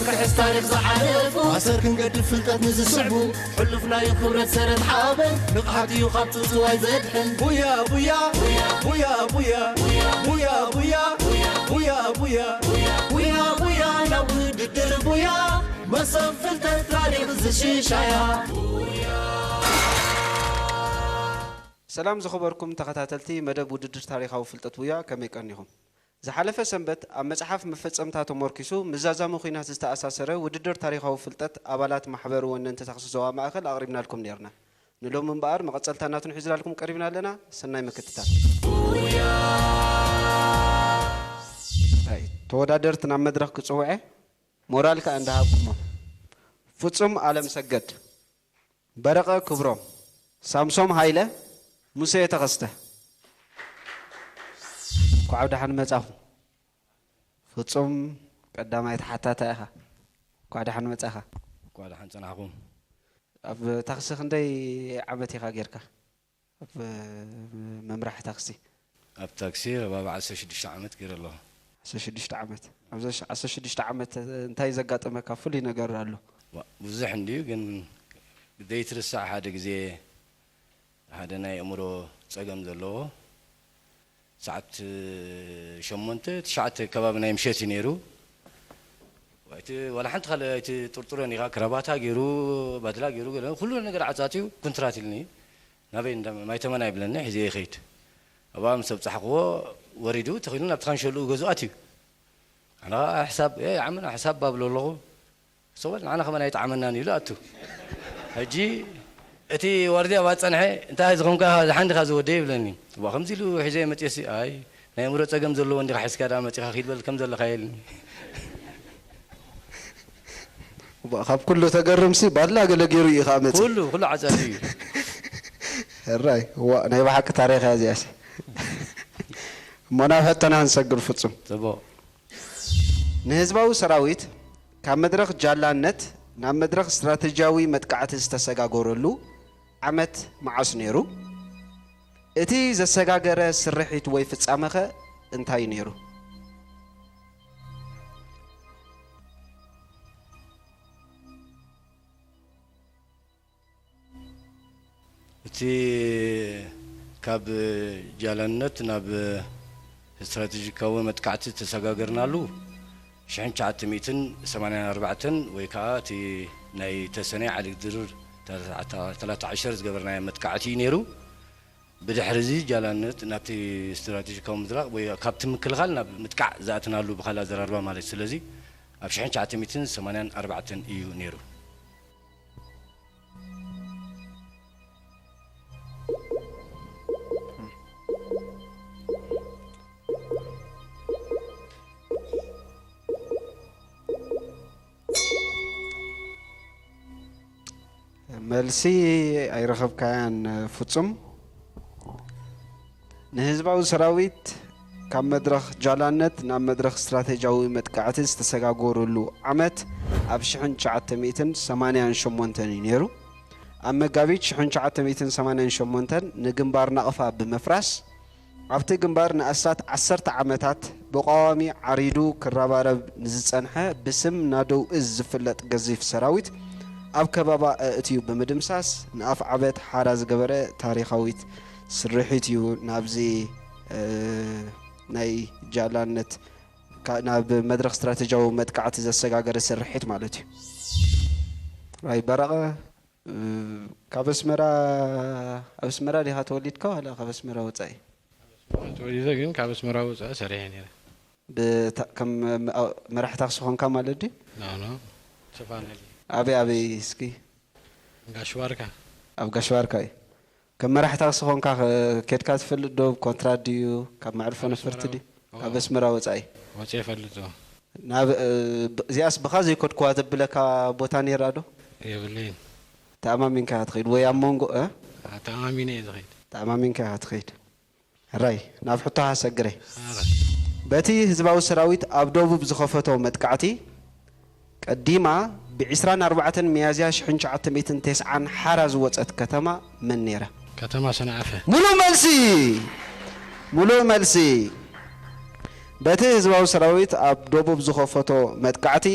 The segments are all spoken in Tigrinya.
ክሕስ ታሪኽ ዝሓለፉ ኣሰር ክንገድፍ ፍልጠት ንዝስዕቡ ሕሉፍ ናይ ክብረት ሰረት ሓበን ንቕሓት እዩ ካብ ትውትዋይ ዘድሕን። ቡያ ቡያ ቡያ ቡያ ቡያ ቡያ ቡያ ቡያ ቡያ ቡያ ናብ ውድድር ቡያ መሰብ ፍልጠት ታሪኽ ዝሽሻያ። ሰላም ዝኸበርኩም ተኸታተልቲ መደብ ውድድር ታሪኻዊ ፍልጠት ቡያ፣ ከመይ ቀኒኹም? ዝሓለፈ ሰንበት ኣብ መጽሓፍ መፈጸምታ ተመርኪሱ ምዛዛሚ ኲናት ዝተኣሳሰረ ውድድር ታሪኻዊ ፍልጠት ኣባላት ማሕበር ወነንቲ ተኽሲ ዞባ ማእከል ኣቕሪብናልኩም ኔርና። ንሎሚ እምበኣር መቐጸልታ ናቱን ሒዝናልኩም ቀሪብና ኣለና። ሰናይ ምክትታል። ኣይ፣ ተወዳደርቲ ናብ መድረኽ ክጽውዐ ሞራል ከኣ እንዳሃብኩሞ። ፍጹም ኣለምሰገድ፣ በረቐ ክብሮም፣ ሳምሶም ሃይለ፣ ሙሴ ተኸስተ። እንኳዕ ደሓን መጻኹም። ፍጹም ቀዳማይ ተሓታታይ ኢኻ። እንኳዕ ደሓን መጻኻ። እንኳዕ ደሓን ጸናሕኩም። ኣብ ታክሲ ክንደይ ዓመት ኢኻ ጌርካ? ኣብ መምራሕ ታክሲ? ኣብ ታክሲ ረባብ ዓሰርተ ሽዱሽተ ዓመት ገይረ ኣለኹ። ዓሰርተ ሽዱሽተ ዓመት። ኣብዚ ዓሰርተ ሽዱሽተ ዓመት እንታይ ዘጋጠመካ ፍሉይ ነገር ኣሎ? ዋ፣ ብዙሕ እንድዩ፣ ግን ዘይትርሳዕ ሓደ ግዜ ሓደ ናይ ኣእምሮ ጸገም ዘለዎ ሰዓት ሸሞንተ፣ ትሽዓተ ከባቢ ናይ ምሸት እዩ ነይሩ። እቲ ዋላ ሓንቲ ካልእ ኣይትጥርጥሮን ኢኻ። ክራባታ ገይሩ፣ ባድላ ገይሩ፣ ገለ ኩሉ ነገር ዓጻጺዩ፣ ኩንትራት ኢልኒ። ናበይ እንዳ-፣ ማይተመና ይብለኒ፣ ሒዘ ይኸይድ። ኣብኣ ምስ ኣብጻሕክዎ፣ ወሪዱ፣ ተኺሉ ናብቲ ካንሸልኡ ገዝኡ ኣትዩ። ኣነ ኸኣ ሕሳብ፣ "ኤ፣ ይዓምና ሕሳብ" ባብሎ ኣለኹ። "ሰወል ንዓና ከማን ኣይጠዓመናን" ኢሉ ኣቱ። ሕጂ እቲ ዋርድያ ኣብ ጸንሐ፣ "እንታይ ዝኾንካ፣ ደሓን ዲኻ ዝወደይ?" ይብለኒ። "እዋ፣ ከምዚ ኢሉ ሒዘ መጽየሲ?" "ኣይ፣ ናይ ኣእምሮ ጸገም ዘለዎ እንዲኻ ሒዝካ ደኣ መጺኻ፣ ኪድ በል ከም ዘለኻ" ኢልኒ። እዋ፣ ካብ ኩሉ ተገርምሲ፣ ባድላ ገለ ገይሩ እዩ ከኣ መጺኡ። ኩሉ፣ ኩሉ ዓጻጺ እዩ። ሕራይ፣ እዋ፣ ናይ ብሓቂ ታሪኽ እያ እዚኣሲ። እሞ ናብ ሕቶና ክንሰግር ፍጹም። ጽቡቕ። ንህዝባዊ ሰራዊት ካብ መድረኽ ጃላነት ናብ መድረኽ ስትራተጂያዊ መጥቃዕቲ ዝተሰጋገረሉ ዓመት መዓስ ነይሩ? እቲ ዘሰጋገረ ስርሒት ወይ ፍጻመኸ እንታይ ነይሩ? እቲ ካብ ጃላነት ናብ ስትራተጂካዊ መጥቃዕቲ ዝተሰጋገርናሉ ሽሕን ትሽዓተ ሚእትን ሰማንያን ኣርባዕተን ወይ ከዓ እቲ ናይ ተሰነይ ዓሊግድር ተላታ ዓሸር ዝገበርናዮ መጥቃዕቲ እዩ ነይሩ። ብድሕሪ እዚ ጃላነት ናብቲ ስትራተጂካዊ ምዝራቕ ወይ ካብቲ ምክልኻል ናብ ምጥቃዕ ዝኣትናሉ ብኻልእ ኣዘራርባ ማለት እዩ። ስለዚ ኣብ ሽሕን ትሽዓተ ሚእትን ሰማንያን ኣርባዕተን እዩ ነይሩ። መልሲ ኣይረኸብካያን ፍጹም። ንህዝባዊ ሰራዊት ካብ መድረኽ ጃላነት ናብ መድረኽ ስትራተጂያዊ መጥቃዕቲ ዝተሰጋገረሉ ዓመት ኣብ ሽሕን ትሽዓተ ሚእትን ሰማንያን ሸሞንተን እዩ ነይሩ። ኣብ መጋቢት ሽሕን ትሽዓተ ሚእትን ሰማንያን ሸሞንተን ንግንባር ናቕፋ ብምፍራስ፣ ኣብቲ ግንባር ንኣስታት ዓሰርተ ዓመታት ብቐዋሚ ዓሪዱ ክረባረብ ንዝጸንሐ ብስም ናደው እዝ ዝፍለጥ ገዚፍ ሰራዊት ኣብ ከበባ ኣእትዩ ብምድምሳስ፣ ንኣፍዓበት ሓራ ዝገበረ ታሪኻዊት ስርሒት እዩ። ናብዚ፣ እ፣ ናይ ጃላነት ካ-፣ ናብ መድረኽ ስትራተጂያዊ መጥቃዕቲ ዘሰጋገረ ስርሒት ማለት እዩ። ራይ በረቐ፣ እ፣ ካብ ኣስመራ፣ ኣብ ኣስመራ ዲኻ ተወሊድካ ዋላ ካብ ኣስመራ ወጻኢ? ተወሊደ፣ ግን ካብ ኣስመራ ወጻኢ ሰሪሐ ነይረ። ብታ-፣ ከም፣ እ፣ መራሕ ታክሲ ኾንካ ማለት ድዩ? ኖ፣ ኖ። ተፋነሊ። ኣበይ፣ ኣበይ እስኪ? ጋሽ ባርካ። ኣብ ጋሽ ባርካ እዩ። ከም መራሕ ታክሲ ኾንካ ከ-፣ ኬድካ ትፈልጥ ዶ? ኮንትራት ድዩ? ካብ መዕርፎ ኣብ ነፈርቲ ኣስመራ ድዩ? ወ-፣ ካብ ኣስመራ ወጻኢ? ወጺኤ እፈልጥ፣ ኦ። ናብ፣ እ፣ ብ-፣ እዚኣስ ብኻ ዘይከድኩዋ ዘብለካ ቦታ ነይራ ዶ? የብለይን። ተኣማሚንካ ኢኻ ትኸይድ ወይ ኣብ መንጎ፣ እ? ኣ፣ ተኣማሚነ እየ ዝኸይድ። ተኣማሚንካ ኢኻ ትኸይድ። ሕራይ፣ ናብ ሕቶኻ ሰግረ። ሕራይ። በቲ ህዝባዊ ሰራዊት ኣብ ደቡብ ዝኸፈቶ መጥቃዕቲ፣ ቀዲማ ብዒስራን ኣርባዕተን ሚያዝያ ሽሕን ትሽዓተ ሚእትን ተስዓን ሓራ ዝወጸት ከተማ መን ነይራ? ከተማ ሰንዓፈ። ሙሉእ መልሲ! ሙሉእ መልሲ! በቲ ህዝባዊ ሰራዊት ኣብ ደቡብ ዝኸፈቶ መጥቃዕቲ፣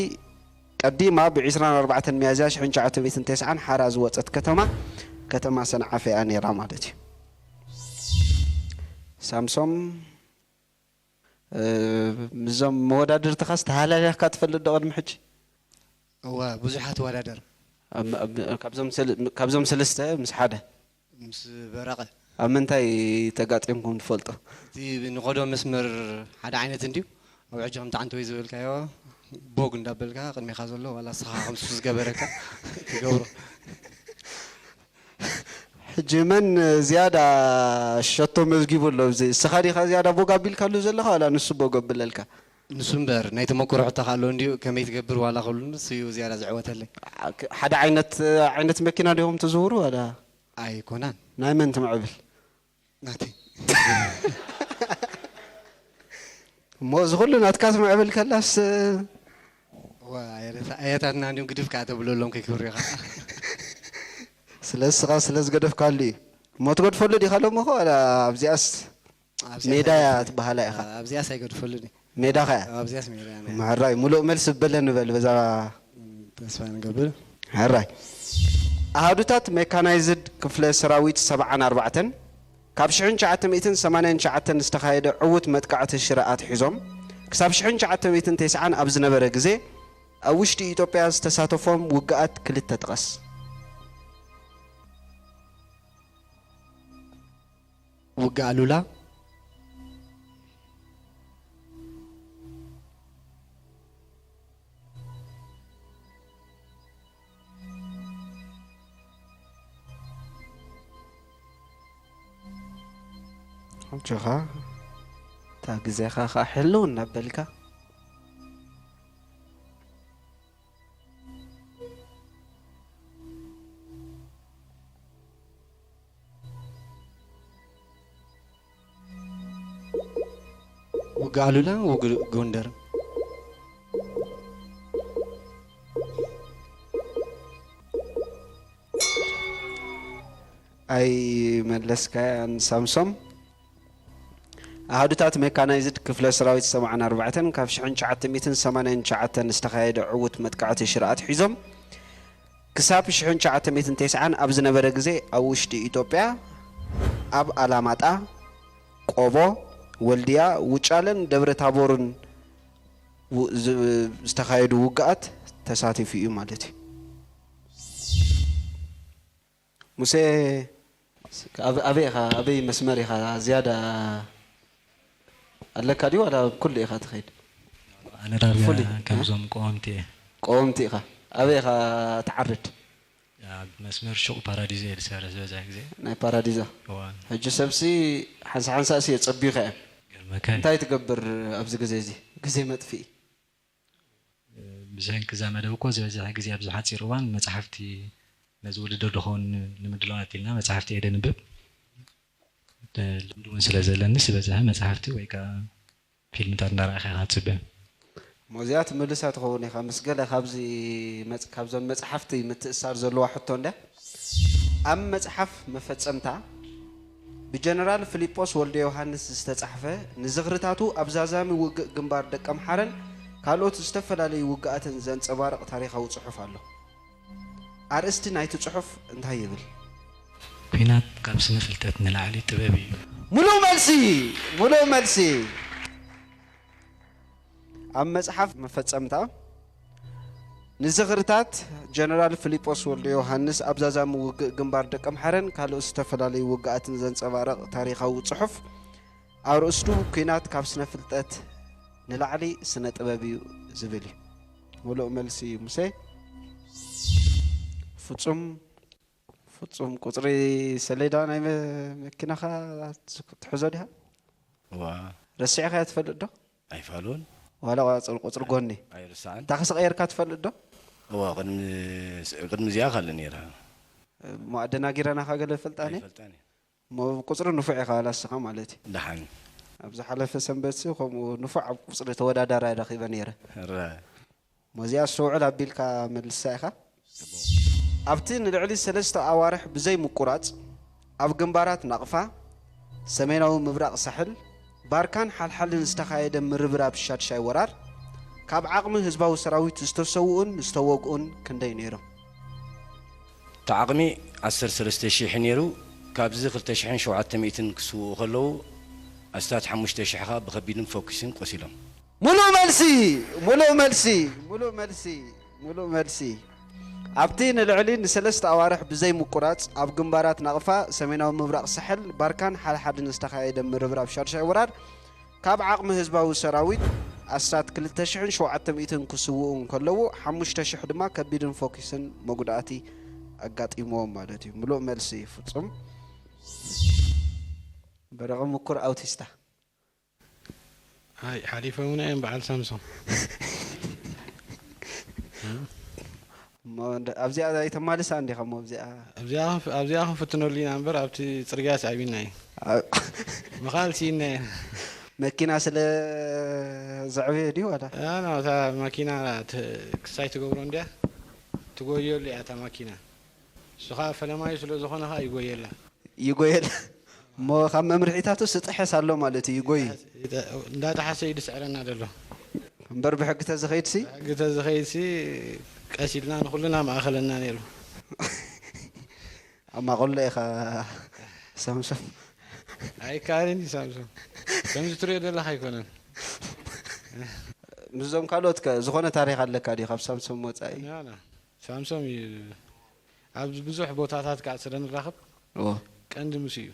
ቀዲማ ብ ዕስራን ኣርባዕተን ሚያዝያ ሽሕን ትሽዓተ ሚእትን ተስዓን ሓራ ዝወጸት ከተማ፣ ከተማ ሰንዓፈ እያ ነይራ ማለት እዩ። ሳምሶም፣ እ፣ ምስዞም መወዳድርትኻስ ተሃላሊኽካ ትፈልጥ ዶ ቅድሚ ሕጂ? እወ፣ ብዙሓት ወዳደር። ኣብ-፣ ኣብ-፣ ካብዞም ሰል-፣ ካብዞም ሰለስተ ምስ ሓደ? ምስ በረቐ። ኣብ ምንታይ ተጋጢምኩም ትፈልጡ? እቲ ንኸዶ መስመር ሓደ ዓይነት እንድዩ። ኣብ ሕጂ ከምቲ ዓንተወይ ዝበልካዮ፣ ቦግ እንዳበልካ ቅድሜኻ ዘሎ ዋላ ንስኻ ከምሱ ዝገበረካ ትገብሮ። ሕጂ መን ዝያዳ ሸቶ መዝጊቡ ኣሎ? እዚ እስኻ ዲኻ ዝያዳ ቦግ ኣቢልካሉ ዘለኻ ዋላ ንሱ ቦግ ኣብለልካ? ንሱ እምበር ናይ ተመክሮ ሕቶ ኣሎ እንድዩ፣ ከመይ ትገብር ዋላ ክብሉ ንሱ እዩ ዝያዳ ዝዕወተለይ። ሓደ ዓይነት፣ ዓይነት መኪና ዲኹም ትዝውሩ ዋላ? ኣይኮናን። ናይ መን ትምዕብል? ናተይ። እሞ እዚ ኩሉ ናትካ ትምዕብል ከላስ? እዋ፣ ኣየረታ-፣ ኣየታትና እንዲሁም ግድፍ ከኣ ተብለሎም ከይክብሩ ኢኻ። ስለ እስኻ ስለ ዝገደፍካሉ እዩ። እሞ ትገድፈሉ ዲኻ ሎሚ ኸ? ዋላ ኣብዚኣስ ኣብዚኣስ ሜዳ እያ ኣይገድፈሉ-፣ ትበሃላ ኢኻ። ኣብዚኣስ ኣይገድፈሉን እዩ። ሜዳ ኸ እያ? ኣብዚኣስ ሜዳ እያ። ምሕራይ፣ ሙሉእ መልሲ በለ ንበል በዛ። ተስፋ ንገብር። ሕራይ። ኣሃዱታት ሜካናይዝድ ክፍለ ሰራዊት ሰብዓን ኣርባዕተን፣ ካብ ሽሕን ትሽዓተ ሚእትን ሰማንያን ትሽዓተን ዝተኻየደ ዕዉት መጥቃዕቲ ሽረ ኣትሒዞም፣ ክሳብ ሽሕን ትሽዓተ ሚእትን ተስዓን ኣብ ዝነበረ ግዜ፣ ኣብ ውሽጢ ኢትዮጵያ ዝተሳተፎም ውግኣት ክልተ ጥቀስ። ውግእ ኣሉላ። ኣጆኻ፣ እታ ግዜኻ ኸኣ ሕልው እናበልካ። ውግእ ኣሉላ፣ ውግእ ጎንደር። ኣይመለስካያን ሳምሶም። ኣሃዱታት ሜካናይዝድ ክፍለ ሰራዊት ሰብዓን ኣርባዕተን ካብ ሽሕን ትሽዓተ ሚእትን ሰማንያን ትሽዓተን ዝተኻየደ ዕዉት መጥቃዕቲ ሽረ ኣትሒዞም ክሳብ ሽሕን ትሽዓተ ሚእትን ተስዓን ኣብ ዝነበረ ግዜ ኣብ ውሽጢ ኢትዮጵያ ኣብ ኣላማጣ፣ ቆቦ፣ ወልድያ፣ ውጫለን ደብረ ታቦርን ው-፣ ዝ-፣ ዝተኻየዱ ውግኣት ተሳቲፉ እዩ ማለት እዩ። ሙሴ፣ ኣብ-፣ ኣበይ ኢኻ? ኣበይ መስመር ኢኻ ዝያዳ ኣለካ ድዩ? ዋላ ኣብ ኩሉ ኢኻ ትኸይድ? ኣነ ዳርጋ ፍሉይ፣ እ? ከምዞም ቀወምቲ እየ። ቀወምቲ ኢኻ። ኣበይ ኢኻ ትዓርድ? ኣብ መስመር ሹቕ ፓራዲዞ እየ ዝሰርሕ ዝበዝሕ ግዜ። ናይ ፓራዲዞ? እዋ። ሕጂ ሰብሲ ሓንሳ ሓንሳእሲ የጸብዩኻ እዮም። ገርመካ እዩ። እንታይ ትገብር ኣብዚ ግዜ እዚ? ግዜ መጥፍኢ። ብዝሕን ክዛ መደብ እኮ ዝበዝሐ ግዜ ኣብዚ ሓፂር እዋን መፅሓፍቲ ነዚ ውድድር ዝኸውን ንምድላዋት ኢልና መፅሓፍቲ እየ ደንብብ። ልምዲ እውን ስለ ዘለኒ ዝበዝሐ መፅሓፍቲ ወይ ከዓ ፊልምታት እንዳረኣኻ ኢኻ ትፅበ። እሞ እዚኣ ትምልሳ ትኸውን ኢኻ። ምስ ገለ ካብዚ መጽ-፣ ካብዞን መጽሓፍቲ ምትእስሳር ዘለዋ ሕቶ እንድያ። ኣብ መጽሓፍ መፈጸምታ ብጀነራል ፊሊጶስ ወልደ ዮሃንስ ዝተጻሕፈ ንዝኽርታቱ ኣብ ዛዛሚ ውግእ ግንባር ደቀምሓረን ካልኦት ዝተፈላለዩ ውግኣትን ዘንጸባርቕ ታሪኻዊ ጽሑፍ ኣሎ። ኣርእስቲ ናይቲ ጽሑፍ እንታይ ይብል? ኲናት ካብ ስነ ፍልጠት ንላዕሊ ጥበብ እዩ። ሙሉእ መልሲ! ሙሉእ መልሲ! ኣብ መጽሓፍ መፈጸምታ ንዝኽርታት ጀነራል ፊሊጶስ ወልደ ዮሃንስ ኣብ ዛዛሚ ውግእ ግንባር ደቀምሓረን ካልኦት ዝተፈላለዩ ውግኣትን ዘንጸባርቕ ታሪኻዊ ጽሑፍ ኣርእስቱ ኲናት ካብ ስነ ፍልጠት ንላዕሊ ስነ ጥበብ እዩ ዝብል እዩ። ሙሉእ መልሲ ሙሴ። ፍጹም፣ ፍጹም ቁጽሪ ሰሌዳ ናይ መ-፣ መኪናኻ ትሕዞ ዲኻ? እዋ። ረሲዕኻዮ ትፈልጥ ዶ? ኣይፋሉን። ዋላ ቁጽሪ፣ ቁጽሪ ጎኒ? ኣይርሳዕን። ታክሲ ቀይርካ ትፈልጥ ዶ? እዋ፣ ቅድሚ፣ ቅድሚ እዚኣ ካልእ ነይራ። እሞ ኣደናጊረናኻ ገለ ፈልጣኒ? ኣይፈልጣን እየ። እሞ ቁጽሪ ንፉዕ ኢኻ ዋላ እስኻ ማለት እዩ። ደሓን። ኣብ ዝሓለፈ ሰንበት ሲ ከምኡ ንፉዕ ኣብ ቁጽሪ ተወዳዳራይ ረኺበ ነይረ። እረ። እሞ እዚኣ ኣስተውዕል ኣቢልካ መልሳ ኢኻ። ኣብቲ ንልዕሊ ሰለስተ ኣዋርሕ ብዘይ ምቁራጽ ኣብ ግንባራት ናቕፋ፣ ሰሜናዊ ምብራቕ ሳሕል፣ ባርካን ሓልሓልን ዝተኻየደ ምርብራብ ሻድሻይ ወራር፣ ካብ ዓቕሚ ህዝባዊ ሰራዊት ዝተሰውኡን ዝተወግኡን ክንደይ ነይሮም? እቲ ዓቕሚ ዓሰርተ ሰለስተ ሽሕ ነይሩ። ካብዚ ክልተ ሽሕን ሸውዓተ ሚእትን ክስውኡ ከለዉ፣ ኣስታት ሓሙሽተ ሽሕ ኸኣ ብኸቢድን ፎኪስን ቆሲሎም። ሙሉእ መልሲ፣ ሙሉእ መልሲ፣ ሙሉእ መልሲ፣ ሙሉእ መልሲ። ኣብቲ ንልዕሊ ንሰለስተ ኣዋርሕ ብዘይ ምቁራጽ ኣብ ግንባራት ናቕፋ፣ ሰሜናዊ ምብራቕ ሳሕል፣ ባርካን ሓልሓድን ዝተኻየደ ምርብራብ ሻድሻይ ወራር፣ ካብ ዓቕሚ ህዝባዊ ሰራዊት ኣስታት ክልተ ሽሕን ሸውዓተ ሚእትን ክስውኡ እንከለዉ፣ ሓሙሽተ ሽሕ ድማ ከቢድን ፎኪስን መጉዳእቲ ኣጋጢምዎም ማለት እዩ። ምሉእ መልሲ ፍጹም። በረቐ ምኩር ኣውቲስታ። ኣይ፣ ሓሊፎምና እዮም በዓል ሳምሶም። እሞ እንደ-፣ ኣብዚኣ ኣይተማልሳ እንዲኻ እሞ ኣብዚኣ ኣብዚኣ ክንፍ-፣ ኣብዚኣ ክንፍትነሉ ኢና እምበር ኣብቲ ጽርግያ ስዒብና እዩ። ኣብ መኻል ስኢና እየን። መኪና ስለ ዘዕበየ ድዩ ዋላ? ያ፣ ና፣ እታ ማኪና ት-፣ ክሳይ ትገብሮ እንድያ፣ ትጎየሉ እያ እታ ማኪና። እሱ ኸኣ ፈለማዩ ስለ ዝኾነ ኸኣ ይጎየላ። ይጎየላ። እሞ ካብ መምርሒታቱ ስጥሐስ ኣሎ ማለት እዩ፣ ይጎይ። እንዳጠሓሰ እዩ ዝስዕረና ዘሎ። እምበር ብሕጊ ተዝኸይድሲ? ብሕጊ ተዝኸይድሲ ቀስ ኢልና ንኹልና መኣኸለና ነይሩ። ኣማቐሎ ኢኻ ሳምሶም። ኣይከኣልን እዩ ሳምሶም። ከምዚ ትሪኦ ዘለኻ ኣይኮነን። ምስዞም ካልኦት ከ ዝኾነ ታሪኽ ኣለካ ድዩ ካብ ሳምሶም ወጻኢ? ና፣ ና። ሳምሶም እዩ። ኣብዚ ብዙሕ ቦታታት ከዓ ስለ ንራኸብ እዎ። ቀንዲ ምስ እዩ።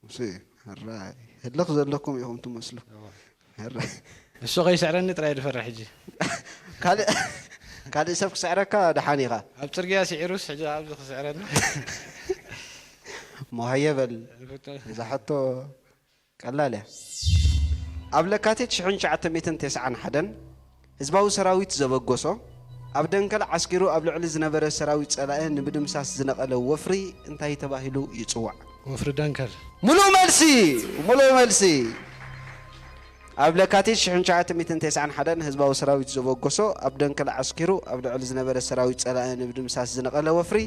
ምስ እዩ። ሕራይ። ህልኽ ዘለኩም ኢኹም ትመስሉ። እዎ። ሕራይ። እሱ ከይስዕረኒ ጥራይ ድፈርሕ ሕጂ። ካልእ፣ ካልእ ሰብ ክስዕረካ ደሓን ኢኻ። ኣብ ጽርግያ ስዒሩስ ሕጂ ኣብዚ ክስዕረኒ። እሞ ሃየ በል። እዛ ሕቶ ቀላል እያ። ኣብ ለካቲት ሽሕን ትሽዓተ ሚእትን ተስዓን ሓደን ህዝባዊ ሰራዊት ዘበገሶ፣ ኣብ ደንከል ዓስኪሩ ኣብ ልዕሊ ዝነበረ ሰራዊት ጸላኢ ንምድምሳስ ዝነቐለ ወፍሪ እንታይ ተባሂሉ ይጽዋዕ? ወፍሪ ደንከል። ሙሉእ መልሲ! ሙሉእ መልሲ! ኣብ ለካቲት ሽሕን ትሽዓተ ሚእትን ተስዓን ሓደን ህዝባዊ ሰራዊት ዘበገሶ፣ ኣብ ደንከል ዓስኪሩ ኣብ ልዕሊ ዝነበረ ሰራዊት ጸላኢ ንምድምሳስ ዝነቐለ ወፍሪ፣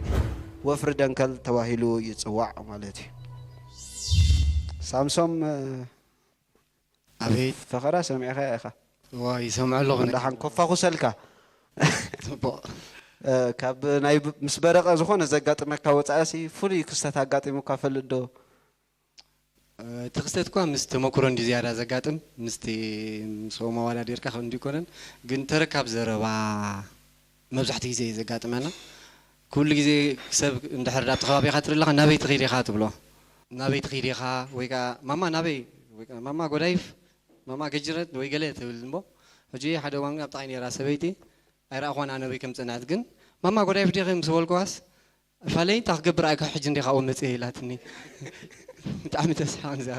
ወፍሪ ደንከል ተባሂሉ ይጽዋዕ ማለት እዩ። ሳምሶም፣ ኣቤት። ፈኸራ ሰሚዕኻያ ኢኻ። እዋ፣ ይሰምዖ ኣለኹ። ደሓን ኮፋኹሰልካ። ጽቡቕ። እ፣ ካብ ናይ ብ-፣ ምስ በረቐ ዝኾነ ዘጋጥመካ ወጻእሲ ፍሉይ ክስተት ኣጋጢሙካ ፈልጥ ዶ? እ፣ እቲ ክስተት እኳ ምስ ተመኩሮ እንዲ ዝያዳ ዘጋጥም፣ ምስቲ ምስኦም ኣወዳዲርካ ከም እንዲ ይኮነን፣ ግን ተረካብ ዘረባ መብዛሕትኡ ግዜ እዩ ዘጋጥመና። ኩሉ ግዜ ሰብ እንድሕር ኣብቲ ከባቢኻ ትርኢ ኣለኻ፣ "ናበይ ትኺድ ኢኻ?" ትብሎ። "ናበይ ትኺድ ኢኻ?" ወይ ከኣ፣ "ማማ ናበይ?" ወይ ከኣ፣ "ማማ ጎዳይፍ?" ማማ ገጅረት ወይ ገለ ትብል እሞ፣ ሕጂ ሓደ እዋን ኣብ ጥቓይ ነይራ ሰበይቲ፣ ኣይረኣኹዋን ኣነ ኣበይ ከም ዝጸንሐት፣ ግን፣ "ማማ ጎዳይፍ ዲኺ?" ምስ በልኩዋስ፣ "ፋለይ እንታይ ክገብር ኣካ ሕጂ እንዲኻ ኣብኡ መጽየ?" ኢላትኒ። ብጣዕሚ ተስሓቕን እዛ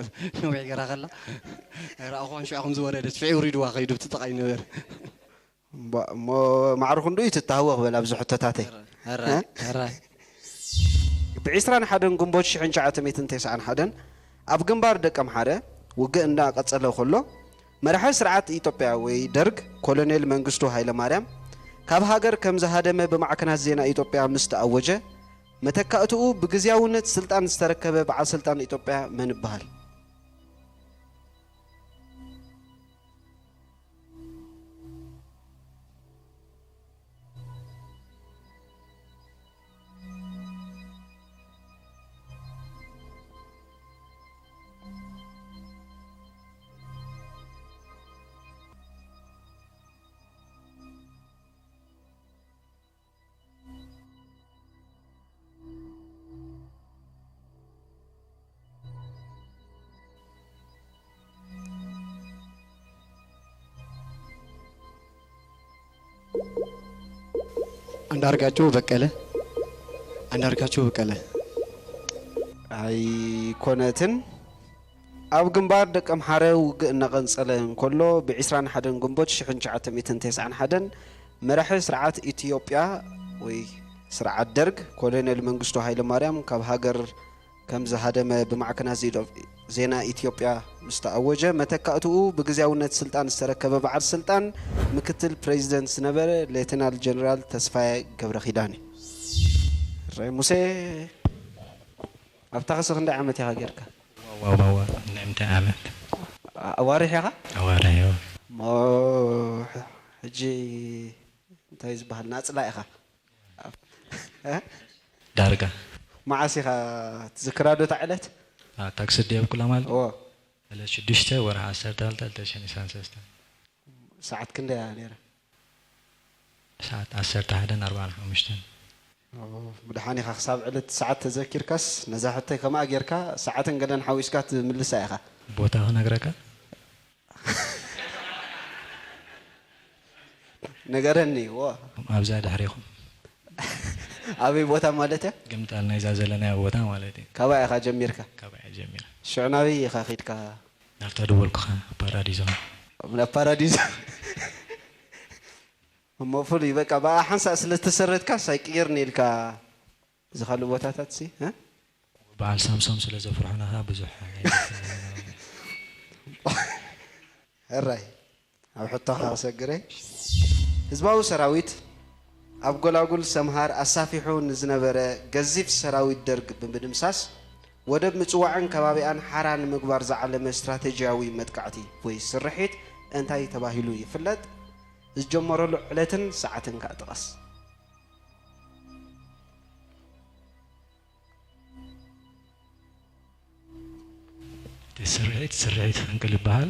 ነዊሕ ገይራ ከላ፣ ኣይረኣኹዋን ሽዑ ከም ዝወረደት፣ ሽዑ ውሪድዋ ከይዱ ኣብቲ ጥቓይ ነበረ። እምቧ፣ እሞ ማዕረ ክንድኡ እዩ ትተሃወኽ በል ኣብዚ ሕቶታተይ። ሕራይ፣ እ? ሕራይ። ብ ዕስራን ሓደን ግንቦት ሽሕን ትሽዓተ ሚእትን ተስዓን ሓደን ኣብ ግንባር ደቀምሓረ ውግእ እንዳቐጸለ ከሎ፣ መራሒ ስርዓት ኢትዮጵያ ወይ ደርግ ኮሎኔል መንግስቱ ሃይለማርያም ካብ ሃገር ከም ዝሃደመ ብማዕከናት ዜና ኢትዮጵያ ምስ ተኣወጀ፣ መተካእትኡ ብግዝያውነት ስልጣን ዝተረከበ በዓል ስልጣን ኢትዮጵያ መን ይበሃል? ኣንዳርጋቸው በቀለ። ኣንዳርጋቸው በቀለ። ኣይኮነትን። ኣብ ግንባር ደቀምሓረ ውግእ እናቐንጸለ እንከሎ፣ ብ ዕስራን ሓደን ግንቦት ሽሕን ትሽዓተ ሚእትን ተስዓን ሓደን መራሒ ስርዓት ኢትዮጵያ ወይ ስርዓት ደርግ ኮሎኔል መንግስቱ ሃይለማርያም ካብ ሃገር ከም ዝሃደመ ብማዕከናት ዜዶ-፣ ዜና ኢትዮጵያ ምስ ተኣወጀ፣ መተካእትኡ ብግዝያውነት ስልጣን ዝተረከበ በዓል ስልጣን ምክትል ፕሬዚደንት ዝነበረ ሌተናል ጀነራል ተስፋዬ ገብረኪዳን እዩ። ራይ ሙሴ፣ ኣብታ ኸሲ ክንደይ ዓመት ኢኻ ጌርካ? ዋዋዋዋ፣ ናይ ምንታይ ዓመት? ኣ-፣ ኣዋርሕ ኢኻ? ኣዋርሕ፣ እዎ። እሞ፣ ሕጂ እንታይ ዝበሃል ናጽላ ኢኻ? እ? ዳርጋ መዓስ ኢኻ ትዝክራ ዶ እታ ዕለት? ታክሲ ድየ ብኩላ ማለት እዎ። ዕለት ሽዱሽተ ወርሒ ዓሰርተ ክልተ ክልተ ሽሕን ዕስራን ሰለስተን ሰዓት ክንደይ እያ ነይራ? ሰዓት ዓሰርተ ሓደን ኣርባዓን ሓሙሽተን። ብድሓን ኢኻ ክሳብ ዕለት ሰዓት ተዘኪርካስ ነዛ ሕቶይ ከምኣ ጌርካ ሰዓትን ገለን ሓዊስካ ትምልሳ ኢኻ። ቦታ ክነግረካ? ነገረኒ ዎ። ኣብዛ ድሕሪኹም ኣበይ ቦታ ማለት እያ? ግምጣል ናይዛ ዘለናዮ ቦታ ማለት እዩ። ካባይ ኢኻ ጀሚርካ? ካባይ ጀሚር ሽዑ ናበይ ኢኻ ኺድካ? ናብታ ደወልኩኻ ፓራዲዞ። ናብ ፓራዲዞ። እሞ ፍሉይ በቃ ብኣ ሓንሳእ ስለ ዝተሰረትካ ሳይቅየርኒ ኢልካ እዚ ካልእ ቦታታት ሲ እ? በዓል ሳምሶም ስለ ዘፍርሑና ብዙሕ ሕራይ ኣብ ሕቶኻ ክሰግረ። ህዝባዊ ሰራዊት ኣብ ጎላጉል ሰምሃር ኣሳፊሑ ንዝነበረ ገዚፍ ሰራዊት ደርግ ብምድምሳስ ወደብ ምጽዋዕን ከባቢኣን ሓራ ንምግባር ዝዓለመ ስትራተጂያዊ መጥቃዕቲ ወይ ስርሒት እንታይ ተባሂሉ ይፍለጥ? ዝጀመረሉ ዕለትን ሰዓትን ከኣ ጥቐስ። እቲ ስርሒት ስርሒት ፈንቅል ይበሃል።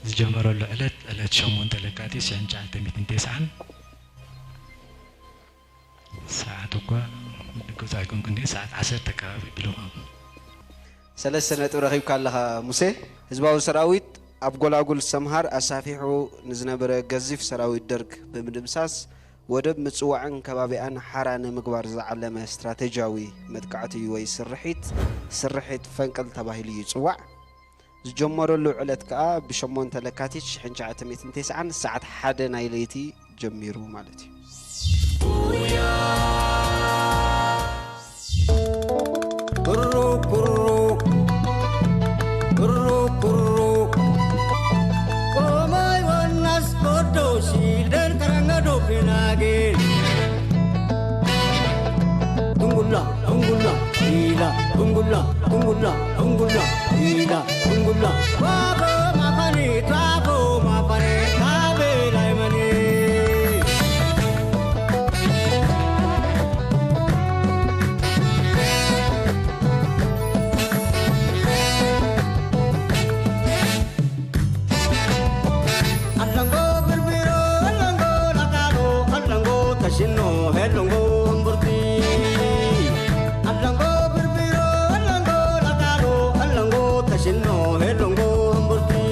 ዝጀመረሉ ዕለት ዕለት ሸሞንተ ለካቲት ሽሕን ትሽዓተ ሚእትን ተስዓን። ሰዓት እኳ ምድግፅ ኣይኮንኩን ድየ፣ ሰዓት ዓሰርተ ከባቢ ብልኹም። ሰለስተ ነጥቢ ረኺብካ ኣለኻ ሙሴ። ህዝባዊ ሰራዊት ኣብ ጎላጉል ሰምሃር ኣሳፊሑ ንዝነበረ ገዚፍ ሰራዊት ደርግ ብምድምሳስ ወደብ ምጽዋዕን ከባቢኣን ሓራ ንምግባር ዝዓለመ ስትራተጂያዊ መጥቃዕቲ ወይ ስርሒት ስርሒት ፈንቅል ተባሂሉ ይጽዋዕ። ዝጀመረሉ ዕለት ከኣ ብሸሞንተ ለካቲት ሽሕን ትሽዓተ ሚእትን ተስዓን ሰዓት ሓደ ናይ ለይቲ ጀሚሩ ማለት እዩ። Kurru kurru kurru kurru Komai wannas kodo shilden karangado pinagin Tungula tungula ila tungula tungula tungula ila tungula Babo mafani tabo mafani tabe laimani Allango birbiro allango lakalo allango tashino helongo umburti Allango birbiro allango lakalo allango tashino helongo umburti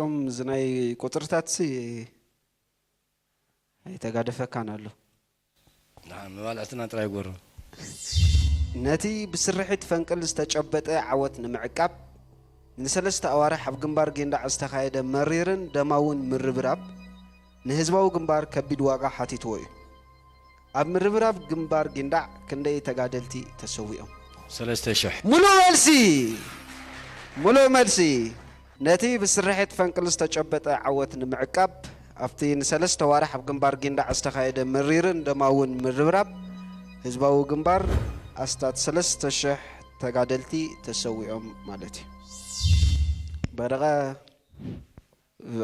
እቶም እዚ ናይ ቁፅርታት ሲ ኣይተጋደፈካን ኣሎ። መባልዕትና ጥራይ ጎሮ። ነቲ ብስርሒት ፈንቅል ዝተጨበጠ ዓወት ንምዕቃብ ንሰለስተ ኣዋርሕ ኣብ ግንባር ጊንዳዕ ዝተኻየደ መሪርን ደማውን ምርብራብ ንህዝባዊ ግንባር ከቢድ ዋጋ ሓቲትዎ እዩ። ኣብ ምርብራብ ግንባር ጊንዳዕ ክንደይ ተጋደልቲ ተሰዊኦም? ሰለስተ ሽሕ። ሙሉእ መልሲ፣ ሙሉእ መልሲ። ነቲ ብስርሒት ፈንቅል ዝተጨበጠ ዓወት ንምዕቃብ ኣብቲ ንሰለስተ ዋርሕ ኣብ ግንባር ጊንዳዕ ዝተኻየደ መሪርን ደማውን ምርብራብ ህዝባዊ ግንባር ኣስታት ሰለስተ ሽሕ ተጋደልቲ ተሰዊኦም ማለት እዩ። በረቐ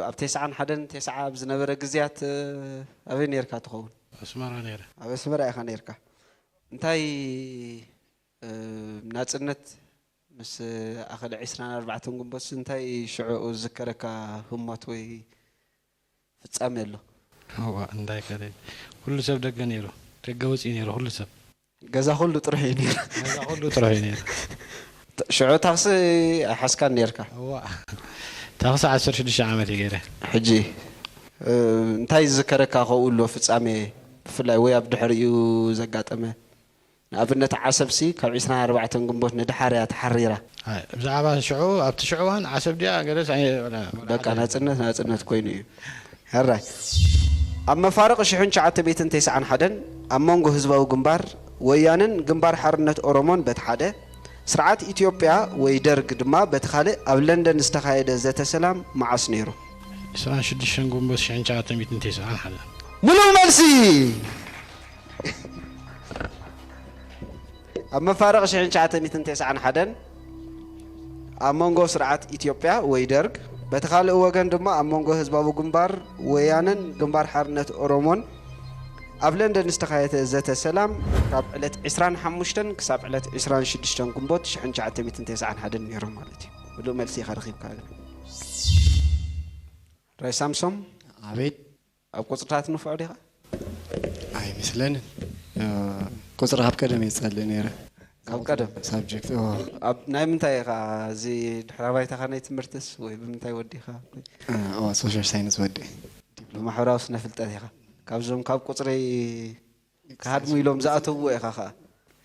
ኣብ ተስዓን ሓደን ተስዓ ኣብ ዝነበረ ግዜያት ኣበይ ነርካ ትኸውን? ኣስመራ ነይረ። ኣብ ኣስመራ ኢኻ ነርካ። እንታይ ናፅነት ምስ ኣኸለ ዕስራን ኣርባዕተን ግንቦት እንታይ ሽዑ ዝከረካ ህሞት ወይ ፍጻሜ ኣሎ? እዋ እንታይ ከለ ኩሉ ሰብ ደገ ነይሩ፣ ደገ ወፂኡ ነይሩ ኩሉ ሰብ። ገዛ ኩሉ ጥርሑ እዩ ነይሩ። ገዛ ኩሉ ጥርሑ እዩ ነይሩ። ሽዑ ታክሲ ኣይሓዝካን ነርካ? እዋ ታክሲ ዓሰርተ ሽዱሽተ ዓመት እዩ ገይረ። ሕጂ እንታይ ዝዝከረካ ከብኡ ኣሎ ፍጻሜ ብፍላይ ወይ ኣብ ድሕሪኡ ዘጋጠመ? ንኣብነት ዓሰብሲ ካብ ዕስራን ኣርባዕተን ግንቦት ንድሓር እያ ተሓሪራ። ብዛዕባ ሽዑ ኣብቲ ሽዑ እዋን ዓሰብ ድያ ገለስ በቃ ናፅነት ናፅነት ኮይኑ እዩ። ሕራይ ኣብ መፋርቕ ሽሕን ትሽዓተ ሚእትን ተስዓን ሓደን ኣብ መንጎ ህዝባዊ ግንባር ወያንን ግንባር ሓርነት ኦሮሞን በቲ ሓደ ስርዓት ኢትዮጵያ ወይ ደርግ ድማ በቲ ካልእ ኣብ ለንደን ዝተኻየደ ዘተ ሰላም መዓስ ነይሩ? ዕስራን ሽዱሽተን ግንቦት ሽሕን ትሽዓተ ሚእትን ተስዓን ሓደን። ሙሉእ መልሲ። ኣብ መፋርቕ ሽሕን ትሽዓተ ሚእትን ተስዓን ሓደን ኣብ መንጎ ስርዓት ኢትዮጵያ ወይ ደርግ በቲ ካልእ ወገን ድማ ኣብ መንጎ ህዝባዊ ግንባር ወያነን ግንባር ሓርነት ኦሮሞን ኣብ ለንደን ዝተኻየተ ዘተ ሰላም ካብ ዕለት ዕስራን ሓሙሽተን ክሳብ ዕለት ዕስራን ሽዱሽተን ግንቦት ሽሕን ትሽዓተ ሚእትን ተስዓን ሓደን ነይሩ ማለት እዩ። ምሉእ መልሲ ኢኻ ረኺብካ። ግን ራይ ሳምሶም ኣቤት ኣብ ቁፅርታት ንፉዕ ዲኻ? ኣይመስለንን። ቁፅሪ ካብ ቀደም እየ ዝፀልእ ነይረ። ካብ ቀደም ሳብጀክት ኣብ ናይ ምንታይ ኢኻ እዚ ድሕረ ባይታኻ ናይ ትምህርትስ ወይ ብምንታይ ወዲኻ? ሶሻል ሳይንስ ወዲ ብማሕበራዊ ስነ ፍልጠት ኢኻ። ካብዞም ካብ ቁፅሪ ክሃድሙ ኢሎም ዝኣተውዎ ኢኻ ኸዓ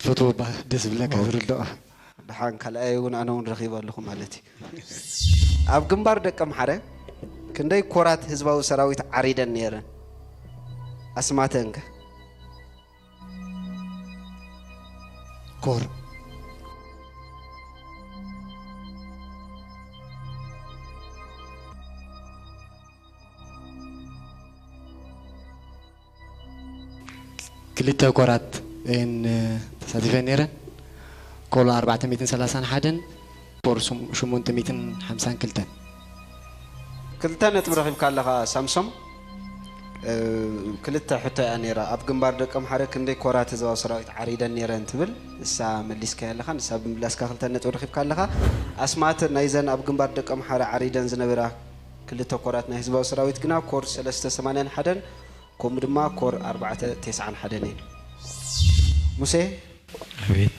ፈትዎ ባ ደስ ብለካ ዝርድኦ ደሓን ካልኣይ እውን ኣነ እውን ረኺበ ኣለኹ ማለት እዩ። ኣብ ግንባር ደቀምሓረ ክንደይ ኮራት ህዝባዊ ሰራዊት ዓሪደን ነይረን? ኣስማተንከ? ኮር ክልተ ኮራት እየን ተሳቲፈን ነይረን። ኮሎ ኣርባዕተ ሚእትን ሰላሳን ሓደን ኮር ሸሞንተ ሚእትን ሓምሳን ክልተን። ክልተ ነጥቢ ረኺብካ ኣለኻ ሳምሶም። ክልተ ሕቶ እያ ነይራ። ኣብ ግንባር ደቀምሓረ ክንደይ ኮራት ህዝባዊ ሰራዊት ዓሪደን ነይረን ትብል፣ ንሳ መሊስካያ ኣለኻ። ንሳ ብምምላስካ ክልተ ነጥቢ ረኺብካ ኣለኻ። ኣስማት ናይዘን ኣብ ግንባር ደቀምሓረ ዓሪደን ዝነበራ ክልተ ኮራት ናይ ህዝባዊ ሰራዊት ግና ኮር ሰለስተ ሰማንያን ሓደን ከምኡ ድማ ኮር ኣርባዕተ ተስዓን ሓደን እየን። ሙሴ ኣቤት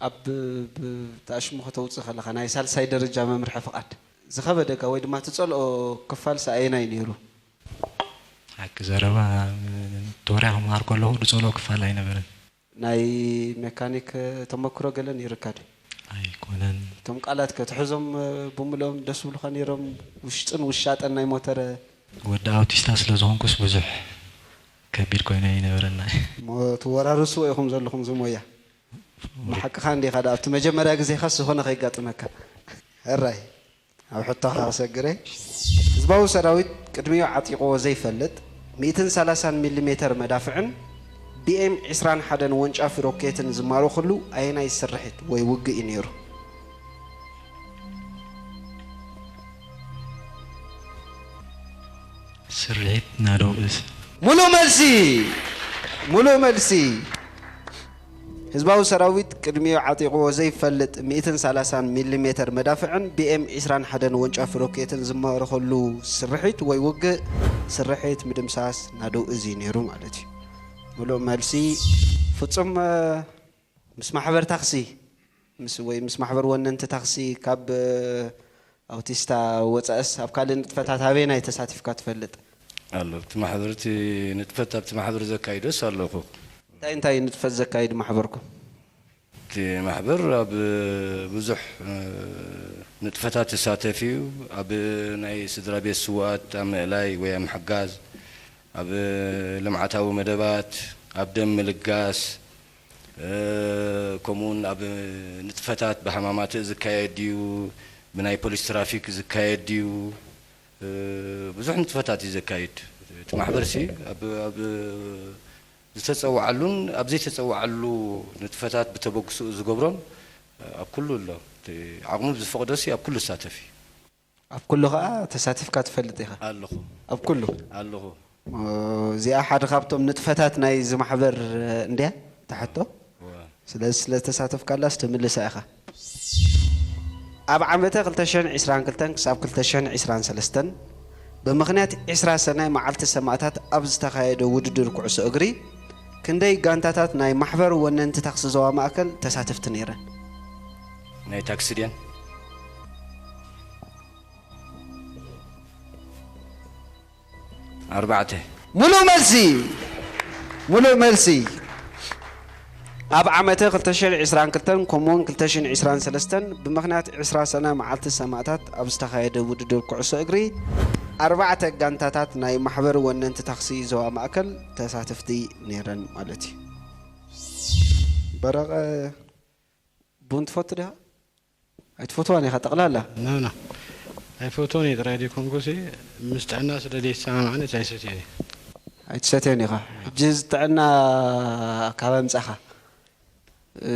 ኣብ ብ- ተኣሽሙ ከተውፅእ ከለኻ ናይ ሳልሳይ ደረጃ መምርሒ ፍቓድ ዝኸበደካ ወይ ድማ ትፀልኦ ክፋል ሰኣየናይ ነይሩ? ሓቂ ዘረባ ቶርያ ክመሃር ከለኹ ዝፀልኦ ክፋል ኣይነበረን። ናይ ሜካኒክ ተመክሮ ገለ ነይርካ ዶ? ኣይኮነን። እቶም ቃላት ከ ትሕዞም ብምልኦም ደስ ብሉኻ ነይሮም? ውሽጥን ውሻጠን ናይ ሞተረ ወዲ ኣውቲስታ ስለ ዝኾንኩስ ብዙሕ ከቢድ ኮይኑ ኣይነበረና። እሞ ትወራረስዎ ኢኹም ዘለኹም ዝሞያ። ንሓቅኻ እንዲኻ ዳ ኣብቲ መጀመርያ ግዜኻስ ዝኾነ ከይጋጥመካ። ሕራይ ኣብ ሕቶኻ ክሰግረ። ህዝባዊ ሰራዊት ቅድሚኡ ዓጢቕዎ ዘይፈልጥ ሚእትን ሰላሳን ሚሊ ሜተር መዳፍዕን ቢኤም ዕስራን ሓደን ወንጫፊ ሮኬትን ዝማረኹሉ ኣየናይ ስርሒት ወይ ውግእ እዩ ነይሩ? ስርሒት ናደው እዝ ሙሉእ መልሲ ሙሉእ መልሲ ህዝባዊ ሰራዊት ቅድሚኡ ዓጢቕዎ ዘይፈልጥ ሚእትን ሰላሳን ሚሊ ሜተር መዳፍዕን ቢኤም ዕስራን ሓደን ወንጫፊ ሮኬትን ዝማረኸሉ ስርሒት ወይ ውግእ ስርሒት ምድምሳስ ናደው እዝ እዩ ነይሩ ማለት እዩ። ሙሉእ መልሲ ፍጹም ምስ ማሕበር ታክሲ ምስ ወይ ምስ ማሕበር ወነንቲ ታክሲ ካብ ኣውቲስታ ወፃእስ ኣብ ካልእ ንጥፈታት ኣበየናይ ተሳቲፍካ ትፈልጥ? ኣሎ ኣብቲ ማሕበር፣ እቲ ንጥፈት ኣብቲ ማሕበር ዘካይዶስ ኣለኹ። እንታይ እንታይ ንጥፈት ዘካይድ ማሕበርኩም? እቲ ማሕበር ኣብ ብዙሕ ንጥፈታት ይሳተፍ እዩ። ኣብ ናይ ስድራ ቤት ስውኣት ኣብ ምእላይ ወይ ኣብ ምሕጋዝ፣ ኣብ ልምዓታዊ መደባት፣ ኣብ ደም ምልጋስ፣ ከምኡውን ኣብ ንጥፈታት ብሃማማትእ ዝካየድ ድዩ፣ ብናይ ፖሊስ ትራፊክ ዝካየድ ድዩ፣ ብዙሕ ንጥፈታት እዩ ዘካይድ። እቲ ማሕበርሲ ኣብ ዝተፀውዓሉን ኣብ ዘይተፀውዓሉ ንጥፈታት ብተበግስኡ ዝገብሮን ኣብ ኩሉ ኣሎ። እቲ ዓቕሙ ብዝፈቕዶሲ ኣብ ኩሉ ዝሳተፍ እዩ። ኣብ ኩሉ ከዓ ተሳቲፍካ ትፈልጥ ኢኻ? ኣለኹ። ኣብ ኩሉ? ኣለኹ። እዚኣ ሓደ ካብቶም ንጥፈታት ናይ እዚ ማሕበር እንድያ ትሓቶ። ስለዚ ስለ ዝተሳተፍካላስ ትምልሳ ኢኻ። ኣብ ዓመተ ክልተ ሽሕን ዕስራን ክልተን ክሳብ ክልተ ሽሕን ዕስራን ሰለስተን ብምኽንያት ዕስራ ሰናይ መዓልቲ ሰማእታት ኣብ ዝተኻየደ ውድድር ኩዕሶ እግሪ ክንደይ ጋንታታት ናይ ማሕበር ወነንቲ ታክሲ ዞባ ማእከል ተሳተፍቲ ነይረን? ናይ ታክሲ ድየን? ኣርባዕተ። ሙሉእ መልሲ፣ ሙሉእ መልሲ። ኣብ ዓመተ ክልተ ሽሕን ዕስራን ክልተን ከምኡውን ክልተ ሽሕን ዕስራን ሰለስተን ብምኽንያት ዕስራ ሰነ መዓልቲ ሰማእታት ኣብ ዝተኻየደ ውድድር ኩዕሶ እግሪ ኣርባዕተ ጋንታታት ናይ ማሕበር ወነንቲ ታክሲ ዞባ ማእከል ተሳተፍቲ ነይረን ማለት እዩ። በረቐ ቡን ትፈቱ ዲኻ? ኣይትፈትዋን ኢኻ ጠቕላላ? ኖ፣ ኖ። ኣይፈትዎን እየ ጥራይ ዘይኮንኩሲ፣ ምስ ጥዕና ስለ ዘይሰማማዕንስ ኣይሰትዮን እየ። ኣይትሰትዮን ኢኻ። ሕጂ እዚ ጥዕና ካብ ኣምጻኻ፣ እ፣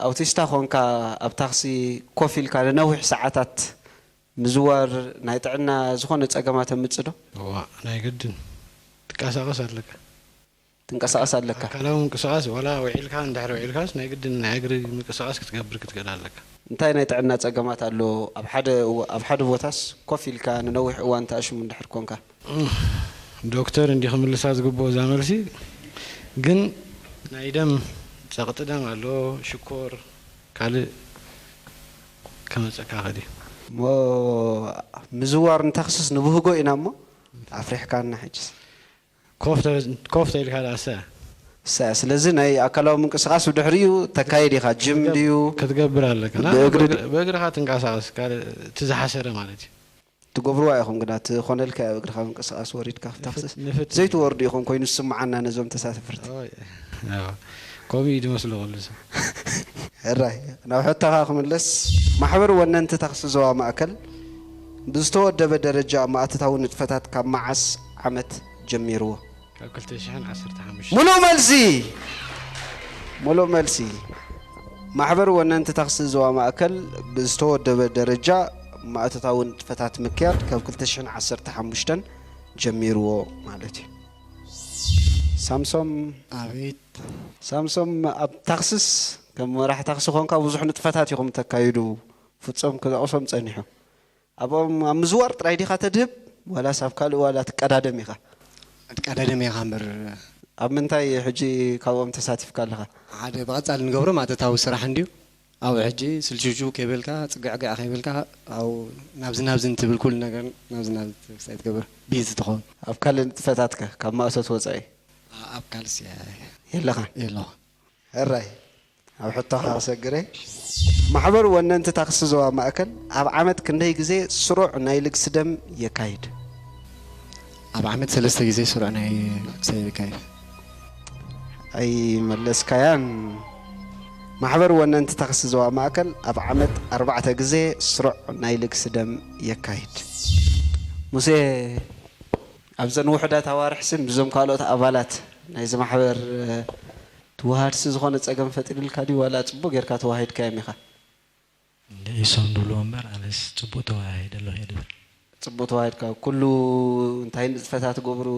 ኣውቲስታ ኾንካ ኣብ ታክሲ ኮፍ ኢልካ ንነዊሕ ሰዓታት ምዝዋር ናይ ጥዕና ዝኾነ ጸገማት ኣምጽእ ዶ? እዋ፣ ናይ ግድን። ትንቀሳቐስ ኣለካ። ትንቀሳቐስ ኣለካ። ኣካላዊ ምንቅስቓስ ዋላ ውዒልካ እንድሕር ውዒልካስ ናይ ግድን ናይ እግሪ ምንቅስቓስ ክትገብር ክትክእል ኣለካ። እንታይ ናይ ጥዕና ጸገማት ኣሎ? ኣብ ሓደ እዋ-፣ ኣብ ሓደ ቦታስ ኮፍ ኢልካ ንነዊሕ እዋን ተኣሽሙ እንድሕር ኮንካ? እህ፣ ዶክተር እንዲ ክምልሳ ዝግብኦ እዛ መልሲ፣ ግን ናይ ደም ጸቕጢ ደም ኣሎ፣ ሽኮር፣ ካልእ ከመጸካ ይኽእል እዩ። እሞ ምዝዋር ንታክስስ ንብህጎ ኢና እሞ ኣፍሪሕካና ሕጅስ። ኮፍ ተ-፣ ኮፍ ተኢልካ ደኣ እሰ። እሰ፣ ስለዚ ናይ ኣካላዊ ምንቅስቓስ ብድሕሪኡ ተካይድ ኢኻ፣ ጅም ክትገብ-፣ ድዩ? ክትገብር ኣለካ። ና፣ ብእግሪ ድ-፣ ብእግሪ-፣ ብእግርኻ ትንቀሳቐስ፣ ካልእ እቲ ዝሓሰረ ማለት እዩ። ትገብርዋ ኢኹም ግና፣ ትኾነልካ ኣብ እግርኻ ምንቅስቓስ ወሪድካ ክታክስስ። ንፍት-፣ ንፍት-፣ ዘይትወርዱ ኢኹም ኮይኑ ዝስምዓና ነዞም ተሳተፍርቲ። ኦይ፣ ኣዎ። ከምኡ እዩ ዝመስሎ ኩሉ ሰብ። ሕራይ፣ ናብ ሕቶኻ ክምለስ፣ ማሕበር ወነንቲ ታክሲ ዞባ ማእከል ብዝተወደበ ደረጃ ማእቶታዊ ንጥፈታት ካብ መዓስ ዓመት ጀሚርዎ? ካብ ክልተ ሽሕን ዓሰርተ ሓሙሽተ። ሙሉእ መልሲ! ሙሉእ መልሲ። ማሕበር ወነንቲ ታክሲ ዞባ ማእከል ብዝተወደበ ደረጃ ማእቶታዊ ንጥፈታት ምክያድ ካብ ክልተ ሽሕን ዓሰርተ ሓሙሽተን ጀሚርዎ ማለት እዩ። ሳምሶም። ኣቤት። ሳምሶም፣ ኣብ ታክስስ ከም መራሒ ታክሲ ኮንካ ብዙሕ ንጥፈታት ኢኹም ተካይዱ። ፍጹም ክጠቕሶም ጸኒሑ። ኣብኦም ኣብ ምዝዋር ጥራይ ዲኻ ተድህብ ዋላስ ኣብ ካልእ ዋላ ትቀዳደም ኢኻ? ትቀዳደም ኢኻ እምበር። ኣብ ምንታይ ሕጂ ካብኦም ተሳቲፍካ ኣለኻ? ሓደ ብቐጻሊ ንገብሮ ማእቶታዊ ስራሕ እንድዩ። ኣብኡ ሕጂ ስልችውችው ከይበልካ፣ ጽግዕግዕ ከይበልካ፣ ኣብኡ ናብዚ ናብዚ እንትብል ኩሉ ነገር ናብዚ ናብዚ ትብል ክሳይ ትገብር ቢዚ ትኸውን። ኣብ ካልእ ንጥፈታትከ ካብ ማእቶት ወጻኢ? ኣ-፣ ኣብ ካልሲ የለኻ? የለኹ። ሕራይ፣ ኣብ ሕቶኻ ክሰግር እየ። ማሕበር ወነንቲ ታክሲ ዞባ ማእከል ኣብ ዓመት ክንደይ ግዜ ስሩዕ ናይ ልግሲ ደም የካይድ? ኣብ ዓመት ሰለስተ ግዜ ስሩዕ ናይ ልግሲ ደም የካይድ። ኣይመለስካያን። ማሕበር ወነንቲ ታክሲ ዞባ ማእከል ኣብ ዓመት ኣርባዕተ ግዜ ስሩዕ ናይ ልግሲ ደም የካይድ። ሙሴ፣ ኣብዘን ውሑዳት ኣዋርሕሲ ምስዞም ካልኦት ኣባላት ናይዚ ማሕበር ትወሃድሲ ዝኾነ ጸገም ፈጢሩልካ ድዩ ዋላ ጽቡቕ ጌርካ ተዋሂድካዮም ኢኻ? እንደ ኢሶም ዝብልዎ እምበር ኣነስ ጽቡቕ ተወሃሂደ ኣለኹ እየ ዝብል። ጽቡቕ ተዋሂድካ፣ ኩሉ እንታይ ንጥፈታት ትገብሩ፣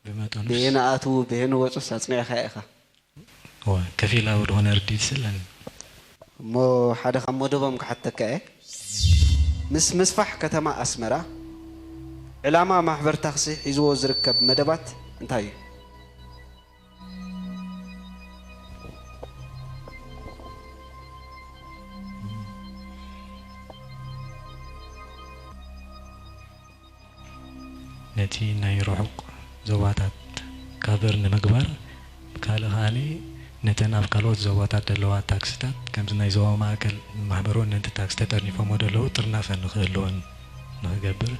ብመጠኑስ ብሄን ኣትዉ ብሄን ወጹስ ኣጽኒዕካ ኢኻ? እወ፣ ከፊላዊ ዝኾነ ርድኢት ስለኒ። እሞ ሓደ ካብ መደቦም ክሓተካ እየ። ምስ ምስፋሕ ከተማ ኣስመራ ዕላማ ማሕበር ታክሲ ሒዝዎ ዝርከብ መደባት እንታይ እዩ? ነቲ ናይ ርሑቕ ዞባታት ካቨር ንምግባር፣ ካልእ ከኣ ነተን ኣብ ካልኦት ዞባታት ዘለዋ ታክስታት፣ ከምዚ ናይ ዞባ ማእከል ማሕበር ወነንቲ ታክስ ተጠርኒፎሞ ዘለዉ ጥርናፈ ንኽህልወን ንኽገብር።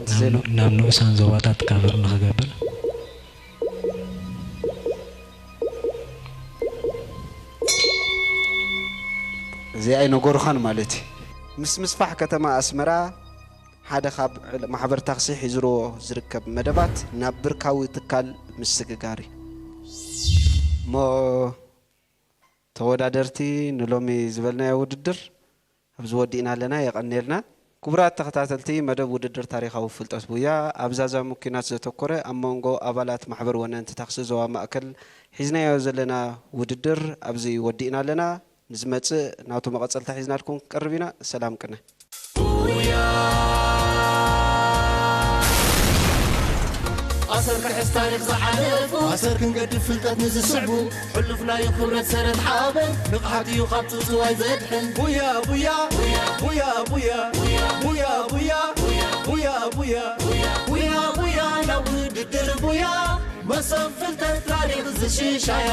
ሓንቲ ዜና ናብ ንኡሳን ዞባታት ካቨር ንኽገብር። እዚኣ ኣይነገሩኻን ማለት እዩ። ምስ ምስፋሕ ከተማ ኣስመራ ሓደ ካብ ማሕበር ታክሲ ሒዝርዎ ዝርከብ መደባት ናብ ብርካዊ ትካል ምስግጋር እዩ። እሞ ተወዳደርቲ ንሎሚ ዝበልናዮ ውድድር ኣብዚ ወዲእና ኣለና። የቐንየልና። ክቡራት ተኸታተልቲ መደብ ውድድር ታሪኻዊ ፍልጠት ቡያ ኣብ ዛዛሚ ኲናት ዘተኮረ ኣብ መንጎ ኣባላት ማሕበር ወነንቲ ታክሲ ዞባ ማእከል ሒዝናዮ ዘለና ውድድር ኣብዚ ወዲእና ኣለና። ንዝመጽእ ናቱ መቐጸልታ ሒዝናልኩም ክንቀርብ ኢና። ሰላም ቅነ። ኣሰር ክሕዝ ታሪኽ ዝሓለፉ ኣሰር ክንገድፍ ፍልጠት ንዝስዕቡ ሕሉፍ ናይ ክብረት ሰረት ሓበን ንቕሓት እዩ ካብ ጽውጽዋይ ዘድሕን ቡያ ቡያ ቡያ ቡያ ቡያ ቡያ ቡያ ቡያ ቡያ ቡያ ናብ ውድድር ቡያ መሶብ ፍልጠት ታሪኽ ዝሽሻያ